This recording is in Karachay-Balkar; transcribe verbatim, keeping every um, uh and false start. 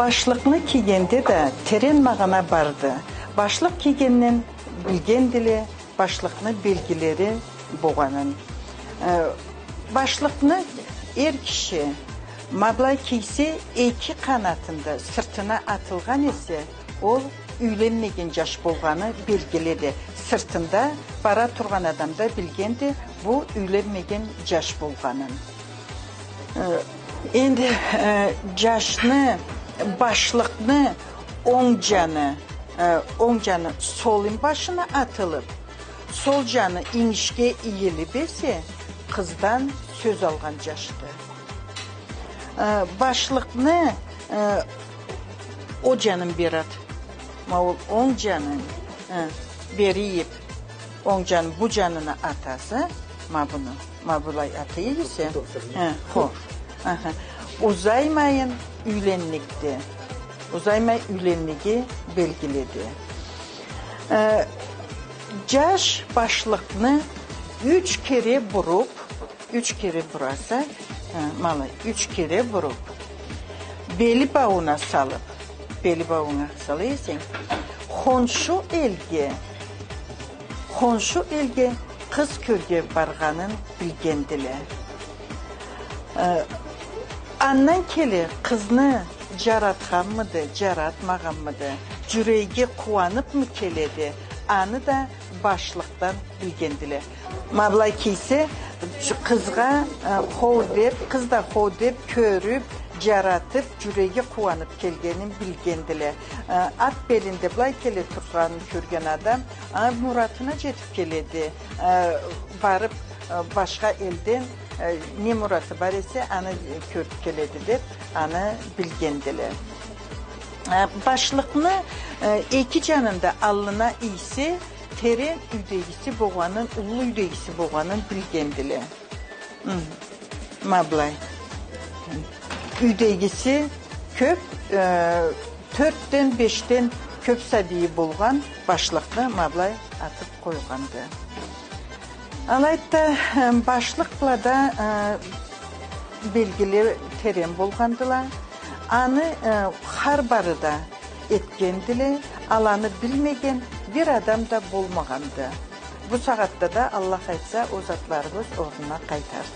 Башлыкъны кийгенде да терен магъана барды. Башлыкъ кийгенден билгендиле башлыкъны белгилери болгъанын. Э, башлыкъны эр киши ма былай кийсе, эки къанатын да сыртына атылгъан эсе, ол юйленмеген джаш болгъаны белгилиди. Сыртында бара тургъан адам да билгенди бу юйленмеген джаш болгъанын. Э, энди, э, джашны, башлыкъны онг джаны, э, онг джаны сол инбашына атылыб, сол джаны инишге ийилиб эсе, къыздан сёз алгъан джашды. Э, башлыкъны, э, ол джанын бери ат. Ма ол онг джанын, э, бери ийиб, онг джанын бу джанына атаса, ма буну, ма былай атыйыкъ эсе. Э, хо. Аха. Узаймайын юйленнигди. Узаймай юйленниги белгилиди. Э, джаш башлыкъны юч кере буруб, юч кере бураса, э, ма алай, юч кере буруб, бели баууна салыб, бели баууна сала эсенг, хоншу элге, хоншу элге къыз кёрге баргъанын билгендиле. Э, андан келе къызны джаратханмыды, джаратмагъанмыды, джюреги къууаныбмы келеди, аны да башлыкъдан билгендиле. Ма былай кийсе, къызгъа, э, хо деб, къыз да хо деб кёрюб, джаратыб, джюреги къууаныб келгенин билгендиле. Э, ат белинде былай келе тургъанын кёрген адам, а, муратына джетиб келеди. Э, барыб, э, башха элден, э, не мураты бар эсе, аны, э, кёрюб келеди деб, аны билгендиле. Э, башлыкъны, э, эки джанында аллына ийсе, терен юйдегиси болгъанын, уллу юйдегиси болгъанын билгендиле. Хы. Ма былай. Юйдегиси кёб, э, тёртден, бешден кёб сабийи болгъан башлыкъны ма былай атыб къойгъанды. Алайды да, э, башлыкъ бла да, э, белгиле терен болгъандыла. Аны, э, хар бары да этгендиле, аланы билмеген бир адам да болмагъанды. Бу сагъатда да, Аллах айтса, ол затларыбыз орнуна къайтар.